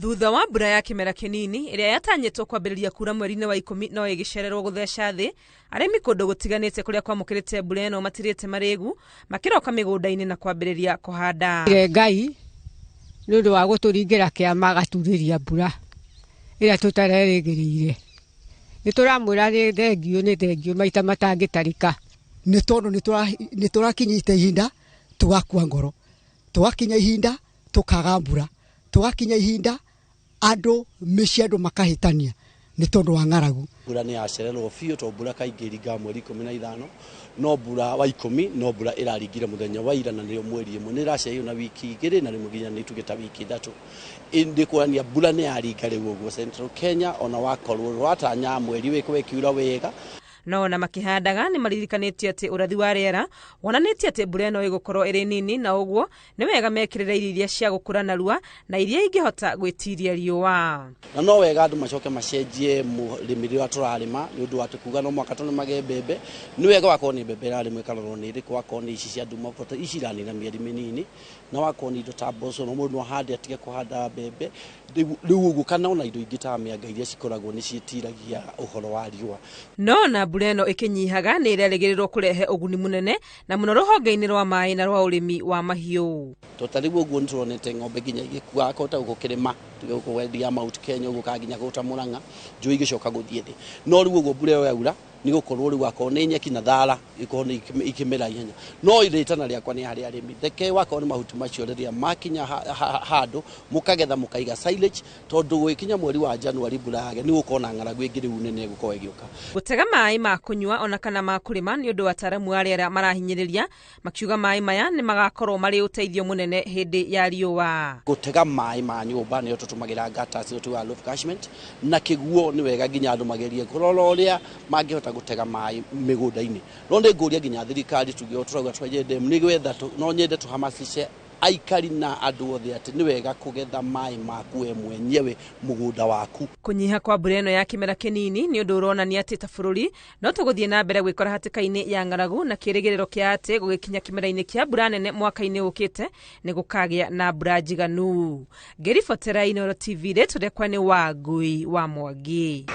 Thutha wa mbura ya kĩmera kĩnini ĩrĩa yatanyĩtwo kwambĩrĩria kura mweri-inĩ wa 10 no ĩgĩcererwo gũtheca thĩ, arĩmi kũndũ gũtiganĩte kũrĩa kwamũkĩrĩte mbura ĩno matirĩte marĩgu makĩroka mĩgũnda-inĩ na kwambĩrĩria kũhanda. Ngai nĩ ũndũ wa gũtũringĩra kĩama agaturĩria mbura ĩrĩa tũtarerĩgĩrĩire. Nĩ tũramwĩra nĩ thengiũ, nĩ thengiũ maita matangĩtarĩka. Nĩ tondũ nĩ tũrakinyĩte ihinda tũgakua ngoro, tũgakinya ihinda tũkaga mbura, tũgakinya ihinda andũ mĩciĩ andũ makahĩtania nĩ tondũ wa ng'aragu. Mbura nĩ yacererwo biũ tondũ mbura kaingĩ ĩringaga mweri 15, no mbura wa 10, no mbura ĩraringire mũthenya wa ira na nĩyo mweri 1, nĩ ĩracereirwo na wiki 2 na rĩmwe nginya nĩ ituge ta wiki 3. Ĩndĩ kuonania mbura nĩ yaringa rĩu ũguo Central Kenya, ona wakorwo watanya mweri wĩkũ ĩkiura wega. No ona makĩhandaga nĩ maririkanĩtio atĩ ũrathi wa rĩera wonanĩtie atĩ mbura ĩno ĩgũkorwo ĩrĩ nini, na ũguo nĩ wega mekĩrĩre irio iria cia gũkũra narua na iria ingĩhota gwĩtiria riũa. Na no wega andũ macoke macenjie mũrĩmĩre ũrĩa tũrarĩma, nĩ ũndũ wa atĩ kuga no mũhaka tũrĩmage mbembe. Nĩ wega wakorwo nĩ mbembe ĩrarĩmwo ĩkarorwo nĩ ĩrĩkũ, wakorwo nĩ ici cia nduma, ici iranina mĩeri mĩnini, na wakorwo nĩ indo ta mboco, no mũndũ no ahande atige kũhanda mbembe. Rĩu ũguo, kana ona indo ingĩ ta mĩanga iria cikoragwo nĩ ciĩtiragia ũhoro wa riũa. No na mbura ĩno ĩkĩnyihaga nĩ ĩrerĩgĩrĩrwo kũrehe ũguni mũnene na mũno rũhonge-inĩ rwa maĩ na rwa ũrĩmi wa mahiũ. To ta rĩu ũguo nĩ tũronete ng'ombe nginya igĩkua akota gũkũ kĩrĩma, tuge gũkũ wendia Mount Kenya ũguo kana nginya gũta Murang'a, njũĩ igĩcoka gũthiĩ thĩ. No rĩu ũguo mbura ĩyo yaura nĩ gũkorwo rĩu akorwo nĩ nyeki na thara ikorwo nĩ ikĩmera ihenya. No rĩtana rĩakwa nĩ harĩ arĩmi, reke wakorwo nĩ mahuti macio rĩrĩa makinya handũ mũkagetha mũkaiga silage, tondũ gũgĩkinya mweri wa Januari mbura yage nĩ gũkorwo na ng'aragu ĩngĩ rĩu nene ĩgũkorwo ĩgĩũka. Gũtega maĩ ma kũnyua ona kana ma kũrĩma nĩ ũndũ wataalamu a rĩera marahinyĩrĩria, makiuga maĩ maya nĩ magakorwo marĩ ũteithio mũnene hĩndĩ ya riũa. Gũtega maĩ ma nyũmba nĩyo tũtũmagĩra gutters, nĩyo tugaga roof catchment, na kĩguo nĩ wega nginya andũ magerie kũrora ũrĩa mangĩhota gũtega maĩ mĩgũnda-inĩ. No nĩ ngũria nginya thirikari tuge o tũrauga twenje dam, nĩgetha no nyende tũhamasishe aikari na andũ othe atĩ nĩ wega kũgetha maĩ maku we mwenyewe mũgũnda waku. Kũnyiha kwa mbura ĩno ya kĩmera kĩnini nĩ ũndũ ũronania atĩ ta bũrũri no tũgũthiĩ na mbere gwĩkora hatĩka-inĩ ya ng'aragu, na kĩrĩgĩrĩro kĩa atĩ gũgĩkinya kĩmera-inĩ kĩa mbura nene mwaka-inĩ ũkĩte nĩ gũkagĩa na mbura njiganu. Ngĩribotera Inooro TV, rĩtwa rĩakwa nĩ Wangui wa Mwangi.